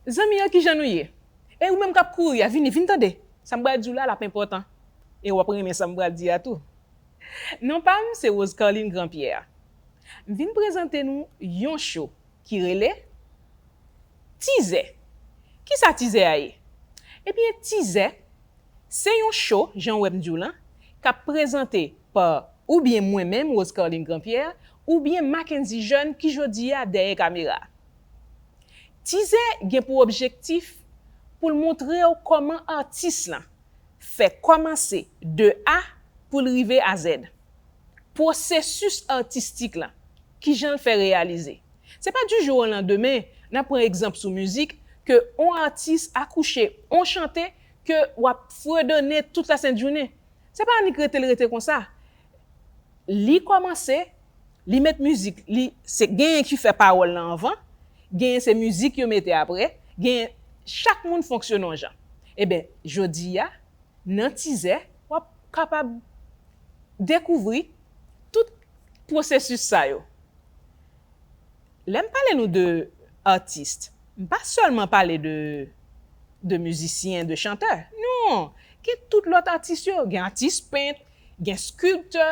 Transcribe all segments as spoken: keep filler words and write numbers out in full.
Zanmi yo, kijan nou ye? E ou menm k ap kouri a, vini, vin tande. Sa m pral di w la, l ap enpòtan. E w ap renmen sa m pral di a tou. Non pa m, se Rose Carline Grandpierre. M vin prezante nou yon cho ki rele Tizè. Kisa Tizè a ye? Ebyen, Tizè, se yon cho, jan w wè m di w lan, k ap prezante pa oubyen mwen menm, Rose Carline Grandpierre, oubyen Mackenzie Jeune ki jodi a dèyè kamera. Tizè gen pou objektif pou l montre w kòman atis lan fè kòmanse de A pou l rive a Z. Pwosesis atistik lan, kijan l fè reyalize. Se pa du jour au lendemain, n ap pran egzanp sou mizik, ke on atis akouche on chante ke w ap fredone tout la sent jounen. Se pa annik rete l rete konsa. Li kòmanse, li met mizik, li se genyen ki fè pawòl lan anvan, genyen se mizik yo mete apre, genyen chak moun fonksyone yon jan. Eben, jodi a, nan Tizè, w ap kapab dekouvri tout pwosesis sa yo. Lè m pale nou de atis, m pa sèlman pale de, de mizisyen, de chantè. Non! Gen tout lòt atis yo. Gen atis pent, gen skilptè,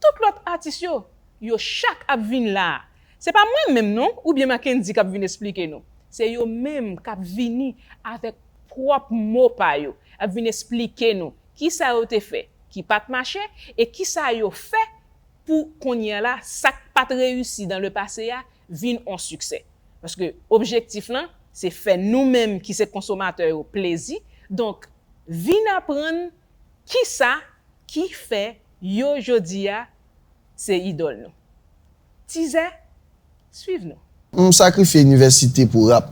tout lòt atis yo. Yo chak ap vin la a. Se pa mwen menm non, oubyen Mackendy k ap vin esplike nou. Se yo menm k ap vini avèk pwòp mo pa yo, ap vin esplike nou kisa yo te fè ki pa t mache e kisa yo fè pou kounye a la, sa k pa t reyisi dans le passé a vin on siksè. Paske objektif lan, se fè nou menm ki se konsomatè yo plezi. Donk, vin aprann kisa ki fè yo jodi a se idòl nou. Tizè, swiv nou. M sakrifye inivèsite pou rap.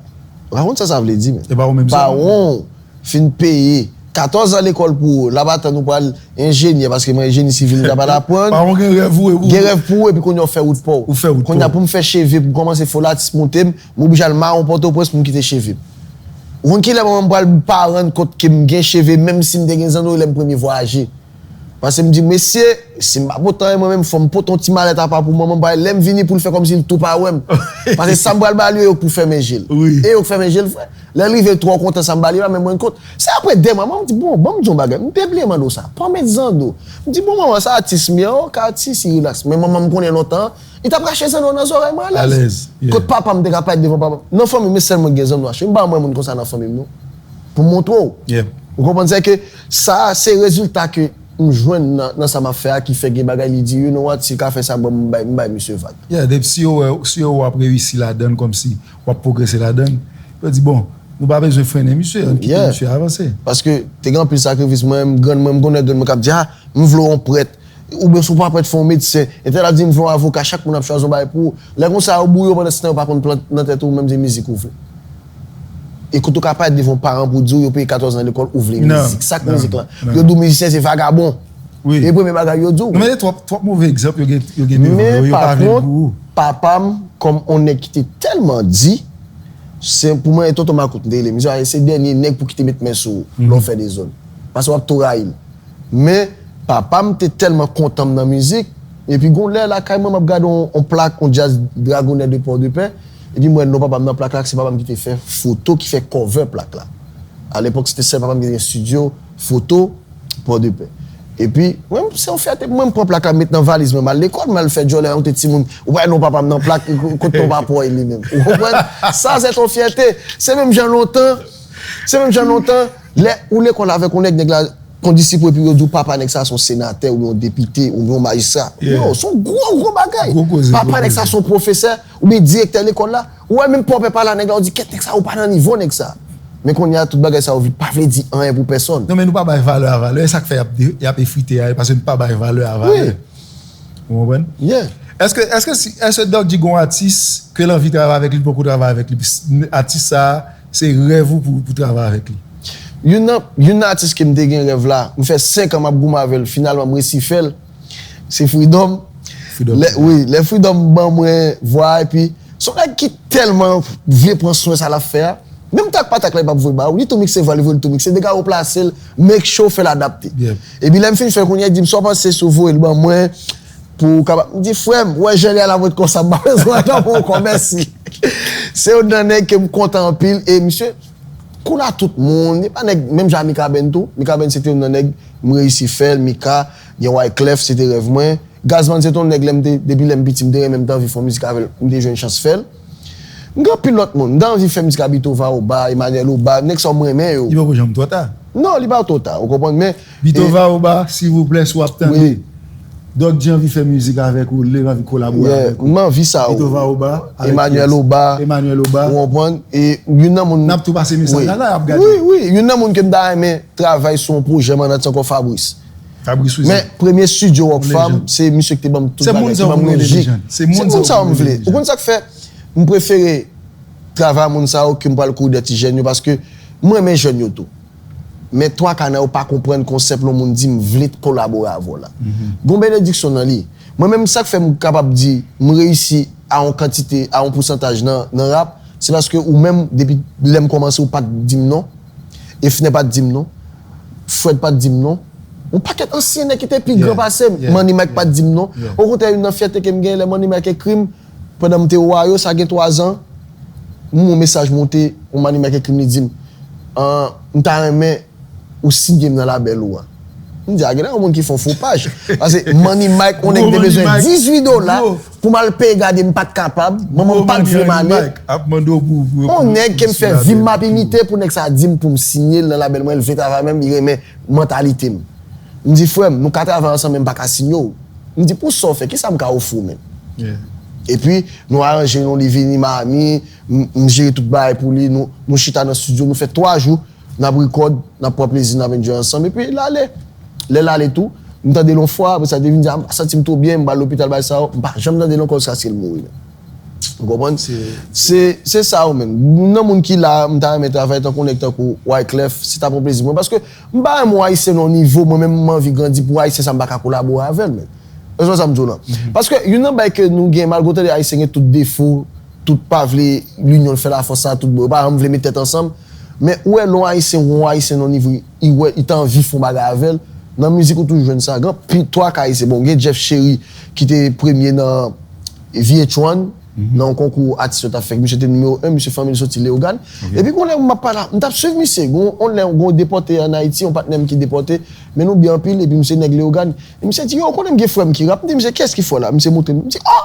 Ou pa konn sa sa vle di, men. E pa ou menm sèlman. Pawon fin peye katòz an lekòl pou ou, l ap atann ou pral enjenyè, paske mwen enjeni sivil, m ta pral aprann. Pawon gen rèv pou ou, e pou ou. Gen rèv pou ou, epi kounye a w fè wout pa w. Ou fè wout pa w. Kounye a pou m fè cheve, pou m kòmanse fè latis moute m, m oblije al mawon Pòtoprens pou m kite cheve m. Ou konn kilè manman m pral pa rann kont ke m gen cheve, menm si m te gen zanno lè m premye vwayaje? Paske m di, mesye, si m pa pote anyen mwen menm, fò m pote yon ti malèt apa pou manman m, paske lè m vini pou l fè kòmsi l tou pa wè m. Paske sa m pral ba l yo, e yo k pou fèmen je l. Wi. E yo k fèmen je l, frè. Lè l rive, l twò kontan sa m ba l yo a, men m rann kont. Se apre de mwa, manman m di, bon, ban m di yon bagay. M te bliye mande w sa. Pa w met zanno. M di, bon, manman, sa atis m ye, ok, atis, li rilaks. Men manman m konnen lontan, li t ap rache zanno nan zòrèy mwen alèz. Alèz, yeah. Kot papa m te ka parèt devan papa m. Nan fanmi m, e sèl mwen ki gen zanno rache. M pa wè moun konsa nan fanmi m, non. Pou m montre w. Yeah. Ou konprann? Se ke sa, se rezilta ke m jwenn nan, nan sa m ap fè a ki fè gen bagay li di, you know what, si l ka fè sa, bon, m bay, m bay misye vag. Yeah, depi si yo wè, si yo wè w ap reyisi ladan l, kòmsi w ap pwogrese ladan l, yo di, bon, nou pa bezwen frennen misye, ann kite misye avanse. Paske te gen anpil sakrifis. Mwen menm, grann mwen, m konnen grann mwen k ap di, a, m vle w yon prèt. Oubyen si w pa prèt, fè w medsen. Entèl ap di m vle w avoka, chak moun ap chwazi yon bagay pou ou. Lè konsa, yo bouyi w pandan se tan yo pa konn plant nan tèt ou, menm se mizik ou vle. E kote w ka parèt devan yon paran pou di w yo peye katòz an lekòl, ou vle mizik. Sa k mizik lan? Yo di w mizisyen se vagabon. Wi. E premye bagay yo di w. Non, men twòp, twòp move egzanp yo gen, yo gen devan yo, yo pa vle l pou ou. Men pa kont, papa m, kòm on nèg ki te tèlman di, se pou mwen, e tonton makout m te rele misye, se dènye nèg pou ki te met men sou ou, lè w fè dezòd. Paske w ap tou rayi l. Men, papa m te tèlman kontan m nan mizik, epi gon lè lakay mwen, m ap gade on, on plak, on djaz Dragonè de Pòdepè, epi m wè non papa m nan plak la, se papa m ki te fè foto, ki fè cover plak la. Alepòk, se te sèl papa m ki te gen estidyo foto Pòdepè. Epi, mwen, se yon fyète pou mwen, m pran plak la, m met nan valiz mwen, m al lekòl, m al fè djòlè, yon te timoun, ou pa wè non papa m nan plak, kote non papa w li menm. Ou konprann? Sa, se yon fyète. Se menm jan lontan, se menm jan lontan, lè ou lekòl avèk yon nèg, nèg la, kondisip ou epi yo di w papa nèg sa se yon senatè oubyen yon depite oubyen yon majistra. Yeah. Yo, se yon gwo, gwo bagay. Gwo koze, gwo koze. Papa nèg sa se yon pwofesè oubyen direktè lekòl la. Ou wè menm pa w pè pale a nèg la, ou di, kèt nèg sa, ou pa nan nivo nèg sa. Men kounye a, tout bagay sa yo vin pa vle di anyen pou pèsonn. Non, men nou pa bay valè a valè, e sa k fè y ap, y ap efrite a, e paske nou pa bay valè a valè. Wi. Ou konprann? Yeah. Èske, èske si, èske Doc G gon atis ke l anvi travay avèk li, li poko travay avèk li, atis sa a, se rèv ou pou, pou travay avèk li? Youn nan, youn nan atis ke m te gen rèv la, m fè senk an m ap goumen avè l, finalman m resi fè l, se Freedom. Freedom. Lè, wi, lè Freedom ban mwen vwa, epi se yon nèg ki tèlman vle pran swen sa l ap fè a. Menm tak pa tak la, li p ap voye ba ou. Li tou mikse vwa, li voye l tou mikse. Dega yo plase l, make sure w fè l adapte. Yeah. Epi lè m fin fè l kounye a, li di m, sa w panse si w voye l ban mwen pou w kapab. M di, frè m, ou wè jan li a la mwen konsa, m pa bezwen antan pou w kò, mèsi. Se youn nan nèg ke m kontan anpil, e misye cool a tout moun. Li pa nèg, menm jan a Mikaben tou. Mikaben se te youn nan nèg m reyisi fè l, Mika, gen Wyclef, se te rèv mwen. Gazman se te youn nèg lè m te, depi lè m piti, m te renmen, m te anvi fè yon mizik avè l, m te jwenn chans fè l. M gen anpil lòt moun. M te anvi fè mizik a Beethoven Oba, Emmanuel Oba, nèg sa yo m renmen yo. Li poko janm twò ta. Non, li pa twò ta, ou konprann, men Beethoven Oba, silvouplè, si w ap tande. Wi. Doc G anvi fè mizik avèk ou, li anvi kolabore avèk ou. M anvi sa, wi. Beethoven Oba, avèk Emmanuel Oba, Emmanuel Oba, ou konprann? E youn nan moun. N ap tou pase mesaj la, la, y ap gade. Wi, wi, youn nan moun ke m ta renmen travay sou yon pwojè, m annan ankò Fabrice. Fabrice Wizard. Men premye studio Rockfam, se misye ki te ban m tout bagay, ki ban m lojik. Se moun sa yo m vle. Ou konn sa k fè? M prefere travay a moun sa yo ke m pral kouri dèyè ti jèn yo, paske m renmen jèn yo tou. Men twa ka nan yo pa konprann konsèp lè yon moun di m vle kolabore avè w la. Gon benediksyon nan li. Mwen menm sa k fè m kapab di m reyisi a yon kantite, a yon pousantaj nan, nan rap, se paske ou menm depi lè m kòmanse ou pa t di m non. Efnè pa t di m non. Fred pa t di m non. Yon pakèt ansyen nèg ki te pi gran pase m. Money Mike pa t di m non. Okontrè, youn nan fyète ke m genyen lè Money Mike ekri m, pandan m te o Ohio, sa gen twa zan, m wè yon mesaj monte, yon Money Mike ekri m, li di m, "An, m ta renmen ou siyen m nan labèl ou a." M di, "A, genlè yon moun ki fè yon fo paj." Paske Money Mike, yon nèg te bezwen dizuit dola pou m al peye gade, m pa t kapab. Manman m pa t vle m ale. Yon nèg ke m fè vi m m ap imite pou nèg sa di m pou m siyen l nan labèl mwen, l vle travay avè m, li renmen mantalite m. M di, "Frè m, nou ka travay ansanm, men m pa ka siyen w." M di, "Pou sa w fè, kisa m ka ofri w menm?" Epi, nou aranje, nou, li vini Miami, m, m jere tout bagay pou li, nou, nou chita nan studio, nou fè twa jou, n ap rekòd, n ap pran plezi, n ap enjoy ansanm, epi l ale. Lè l ale tou, m tande l yon fwa, apre sa, li te vin di, "A, m pa santi m twò byen, m pral lopital, bagay sa yo." M pa janm tande l ankò jiskaske l mouri, menm. Ou konprann? Se, se sa yo, menm. Nan moun ki la, m ta renmen travay tankou nèg tankou Wyclef, se ta pran plezi mwen. Paske m pa renmen yon Ayisyen nan yon nivo, mwen menm m anvi grandi pou Ayisyen sa m pa ka kolabore avè l, menm. Ou konprann sa m di w lan? Paske youn nan bagay ke nou gen, malgre w tande Ayisyen gen tout defo, tout pa vle linyon fè lafòs sa, tout bon, yo pa janm vle met tèt ansanm. Men ou wè lè yon Ayisyen, ou yon Ayisyen nan yon nivo, li wè, li ta anvi fè yon bagay avè l, nan mizik ou toujou jwenn sa. Gen anpil twa ka Ayisyen. Bon, gen Jeff Chéry ki te premye nan V H one, nan yon konkou atis yo t ap fè, misye te nimewo en, misye fanmi l soti Leyogàn. Epi gon lè m ap pale, m t ap swiv misye, gon, on lè, gon depòte ann Ayiti, yon patnè m ki depòte, men nou byen anpil, epi misye nèg Leyogàn. E misye di, "Yo, ou konnen m gen frè m ki rap?" M di, "Misye, kiyès ki fò la?" Misye montre m. M di, "O!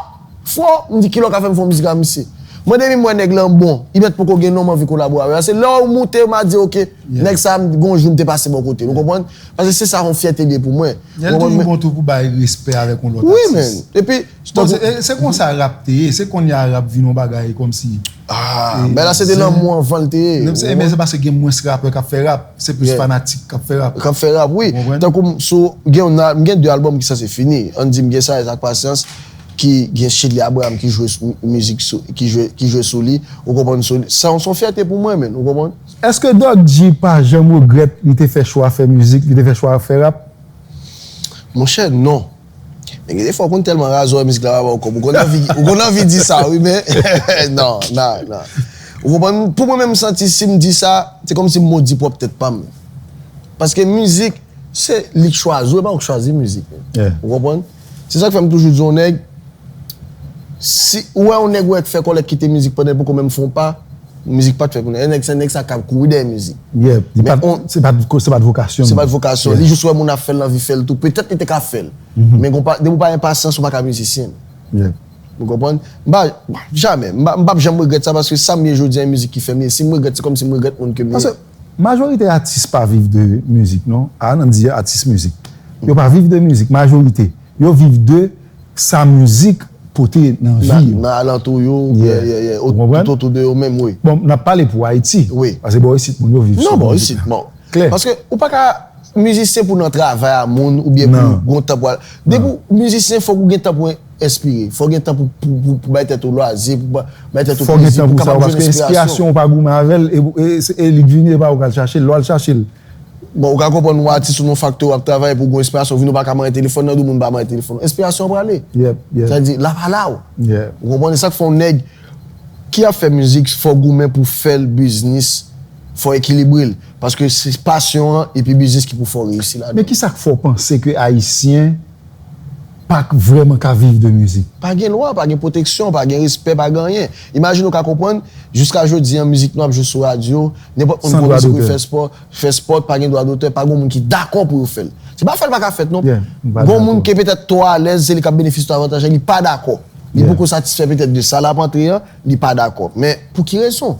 Fò!" M di, "Kilè w ka fè m fè yon mizik ak misye?" Mwen depi m wè nèg lan bon, li mèt poko gen non m anvi kolabore avè l. Se lè w moute, m a di, "Oke, nèg sa, m, gon jou m te pase bò kote l." Ou konprann? Paske se sa yon fyète l ye pou mwen. Lè l toujou bon tou pou bay respè avèk yon lòt atis. Wi, men. Epi, bon, se, se konsa rap te ye. Se kounye a rap vin yon bagay kòmsi. Ah, men la se te lanmou anvan l te ye. Men se paske gen mwens rapè k ap fè rap. Se plis fanatik k ap fè rap. K ap fè rap, wi. Tankou m, sou, gen yon, m gen de albòm ki sanse fini. Ann di m gen Sa Rès ak Pasyans, ki gen Chedly Abraham ki jwe sou mizik sou, ki jwe, ki jwe sou li. Ou konprann? Sou li. Sa, se yon fyète pou mwen, menm. Ou konprann? Èske Doc G pa janm regrèt li te fè chwa fè mizik, li te fè chwa fè rap? Monchè, non. Men gen defwa ou konn tèlman raze wè mizik la pa ba w kòb. Ou konn anvi, ou konn anvi di sa, wi, men non, non, non. Ou konprann? Pou mwen menm, m santi si m di sa, se kòmsi m modi pwòp tèt pa m. Paske mizik, se li k chwazi w, e pa ou k chwazi mizik. Ou konprann? Se sa k fè m toujou di yon nèg, si ou wè yon nèg ou wè k fè kòlèt kite mizik pandan l poko menm fè yon pa, mizik pa t fè pou nèg. E nèg sa, nèg sa k ap kouri dèyè mizik. Yeah, li pa, se pa, se pa t vokasyon l. Se pa t vokasyon l. Li jis wè moun ap fè l, l anvi fè l tou. Petèt li te ka fè l. Men gon pa, depi w pa enpasyans, ou pa ka mizisyen. Ou konprann? M pa, jamè, m pa, m p ap janm regrèt sa, paske sa m ye jodi a, e mizik ki fè m ye. Si m regrèt, se kòmsi m regrèt moun ke m ye. Paske majorite atis pa viv de mizik, non. A, ann di atis mizik. Yo pa viv de mizik, majorite. Yo viv de sa mizik pote nan vi yo. Nan, nan alantou yo, yeah, yeah, yeah. Ou konprann? Tout otou de yo menm, wi. Bon, n ap pale pou Ayiti. Wi. Paske bò isit, moun yo viv sou mizik la. Non, bò isit, bon. Klè. Paske ou pa ka mizisyen pou nan travay a moun, oubyen pou gon tan pou al. Depi w mizisyen, fòk ou gen tan pou enspire. Fòk gen tan pou, pou, pou, pou bay tèt ou lwazi, pou ba-, bay tèt ou plezi, pou kapab jwenn enspirasyon. Fòk gen tan pou sa, paske enspirasyon ou pa goumen avè l, e, e, e li k vini, e pa ou k al chache l, lè w al chache l. Bon, ou ka konprann ou atis ou nan yon faktori w ap travay, epi w gen enspirasyon, ou vin ou pa ka manyen telefòn nan, ou di moun pa manyen telefòn. Enspirasyon an prale. Yep, yep. Sa vle di, l ap pa la w. Yep. Ou konprann? E sa k fè yon nèg ki ap fè mizik, fò w goumen pou fè l biznis, fò w ekilibre l. Paske se pasyon an epi biznis ki pou fè w reyisi ladan. Men kisa k fè w panse ke Ayisyen pa k- vrèman ka viv de mizik. Pa gen lwa, pa gen pwoteksyon, pa gen respè, pa gen anyen. Imajine w ka konprann, jiska jodi an, mizik nou ap jwe sou radyo, nenpòt moun San pran dwa riske pou l dotè. Fè spòt, fè spòt, pa gen dwa dotè, pa gen moun ki dakò pou yo fè l. Se pa fè l pa ka fèt non. Yeah, m pa Gon moun dakò. Ke petèt twò alèz, se li k ap benefisye tout avantaj la, li pa dakò. Li Yeah. poko satisfè petèt de sa l ap antre an, li pa dakò. Men pou ki rezon?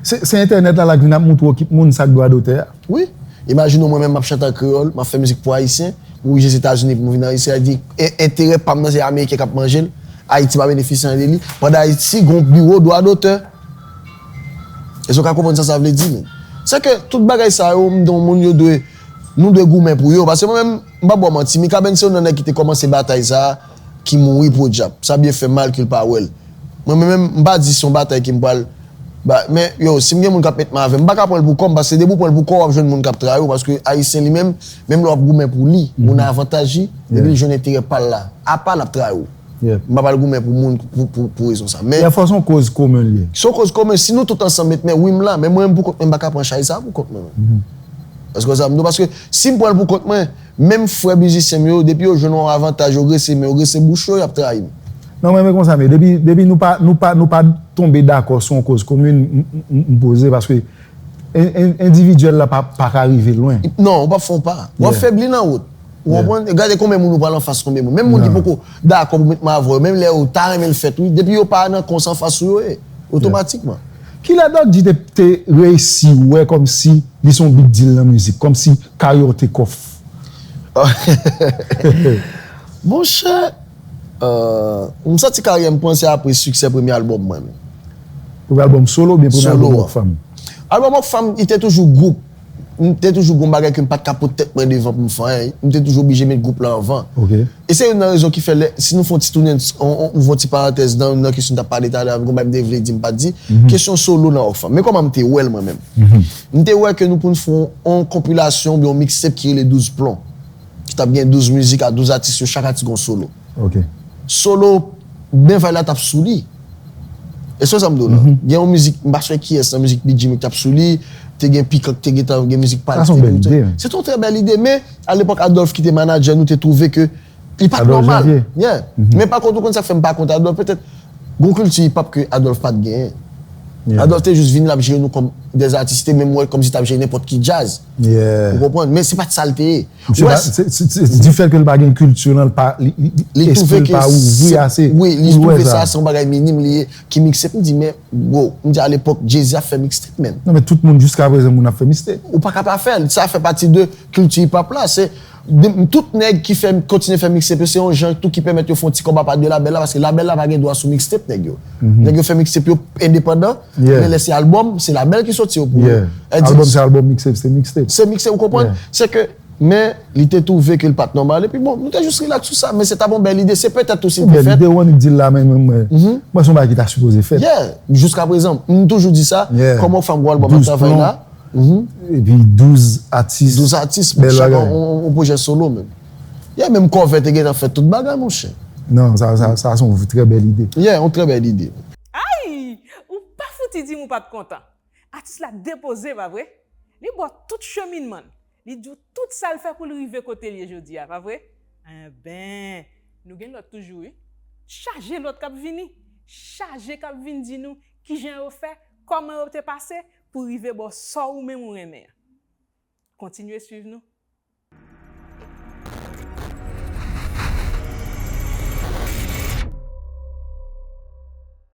Se se entènèt la la k vin ap moutre w ki moun sa k dwa dotè a. Wi. Imajine w mwen menm m ap chante an kreyòl, m ap fè mizik pou ayisyen, m oblije Etazini pou m vin an Ayiti, sa vle di en- enterè pa m nan se ameriken k ap manje l, Ayiti pa benefisye anyen de li, pandan Ayiti gon biwo dwa dotè. Èske w ka konprann sa sa vle di menm? Se ke tout bagay sa yo, m di w moun yo dwe, nou dwe goumen pou yo. Paske mwen menm, m p ap ba w manti, Mikaben se youn nan nèg ki te kòmanse batay sa a, ki mouri podyab. Sa byen fè mal ke l pa wè l. Mwen menm, m pa di se yon batay ke m pral ba, men yo, si m gen moun k ap met men avè m, m pa ka pran l pou kò m, paske depi w pran l pou kò w, w ap jwenn moun k ap trayi w, paske ayisyen li menm, menm lè w ap goumen pou li, ou nan avantaj li, depi li jwenn enterè pa l la, apa l ap trayi w. Yeah. M pa pral goumen pou moun pou, pou, pou rezon sa. Men Ya fò se yon koz komen l ye. Se yon koz komen, si nou tout ansanm met men, wi m la, men mwen menm pou kont mwen, m pa ka pran chay sa pou kont mwen menm. Èske w sa m di w? Paske si m pran l pou kont mwen, menm frè mizisyen m yo, depi yo jwenn yon avantaj, yo grese men yo, grese bouch yo, y ap trayi m. Non, mwen, men konsa, men depi, depi nou pa, nou pa, nou pa tonbe dakò sou yon koz komin, m, m, m, m poze, paske en- en- endividyèl la pa, pa ka rive lwen. Non, ou p ap fè yon pa. W ap Yeah. febli nan wout. Ou Yeah. konprann? Gade konbyen moun ou pral anfas, konbyen moun. Menm moun ki Non. poko dakò pou met men avè w, menm lè yo ta renmen l fèt, wi, depi yo pa nan kons anfas ou yo ye, otomatikman. Kilè Dòk G te, te reyisi wè kòmsi li se yon big deal nan mizik, kòmsi karyè w take off? Monchè, euh, m santi karyè m kòmanse apre siksè premye albòm mwen. Premye albòm solo oubyen premye Solo albòm an. Rockfam? Albòm Rockfam, li te toujou gwoup. M te toujou gon bagay ke m pa t ka pot tèt mwen devan pou m fè anyen. M te toujou oblije met gwoup la anvan. Ok. E se youn nan rezon ki fè lè, si nou fè yon ti tounen, on, on, nou fè yon ti parantèz nan, nan kesyon n t ap pale talè a, gon bagay m te vle di, m pa t di, kesyon solo nan Rockfam. Men kòman m te wè l mwen menm. M te wè ke nou pou n fè yon, yon konpilasyon oubyen yon mixtape ki rele Douz Plon. Ki t ap gen douz mizik a douz atis yo, chak atis gon solo. Ok. Solo, men vay la t ap sou li. E se sa m di w la. Gen yon mizik, m pa sonje kiyès nan mizik Big Jimmy ki t ap sou li, te gen Pikant, te gentan gen mizik pa l Sa se yon bèl ide, wi. Se te yon trè bèl ide, men alepòk Adolphe ki te manadjè nou te twouve ke li pa t Adolphe nòmal. Janvier. Yeah. Men pa kont ou konn sa k fè m pa kont Adolphe, petèt gon kilti hip hop ke Adolphe pa t genyen. Yeah. Adolphe te jis vin, l ap jere nou kòm dè atis, te menm wè kòmsi t ap jere nenpòt ki djaz. Yeah. Ou konprann? Men se pa t sa l te ye. Misye Wè, pa, se, se, se, se, difèt ke l pa gen kilti nan l pa, li, li, li Li twouve ke l pa ouvri ase wi, li pou l wè twouve sa. Sa se yon bagay minim li ye ki mikse. M di, men, bro, m di alepòk, Jay-Z ap fè mixtape, man. Non, men tout moun jiska prezan moun ap fè mixtape. Ou pa ka pa fè l. Sa fè pati de kilti hip hop la. Se de, tout nèg ki fè, kontinye fè mixtape yo, se yon jan tou ki pèmèt yo fè yon ti kòb apa de labèl la, paske labèl la pa gen dwa sou mixtape nèg yo. Nèg yo fè mixtape yo endepandan, Yeah. men lè se albòm, se labèl ki soti yo pou yo. Yeah. Albòm se albòm, mixtape se mixtape. Se mixtape, ou konprann? Yeah. Se ke, men li te twouve ke l pa t nòmal, epi bon, nou te jis rilaks sou sa, men se t ap yon bèl ide, se petèt tou si l te fèt. Bèl ide, ou annik di l la, men mwen, mwen, mwen se yon bagay ki ta sipoze fèt. Yeah, jiska prezan, m toujou di sa, Yeah. kòman fanm gwo albòm ap travay la. Epi douz atis. Douz atis, bèl chak bagay. On, on, on pwojè solo menm. Yeah, menm cover te gentan fèt, tout bagay, monchè. Non, sa, sa, sa se yon trè bèl ide. Yeah, yon trè bèl ide. Ay! Ou pa fouti di m ou pa t kontan. Atis la depoze, pa vre? Li bò tout cheminman l. Li di w tout sa l fè pou l rive kote l ye jodi a, pa vre? Enben, nou gen lòt toujou, wi. Chaje lòt k ap vini. Chaje k ap vin di nou kijan yo fè, kòman yo te pase pou rive bò sa w ou menm ou renmen an. Kontinye swiv nou.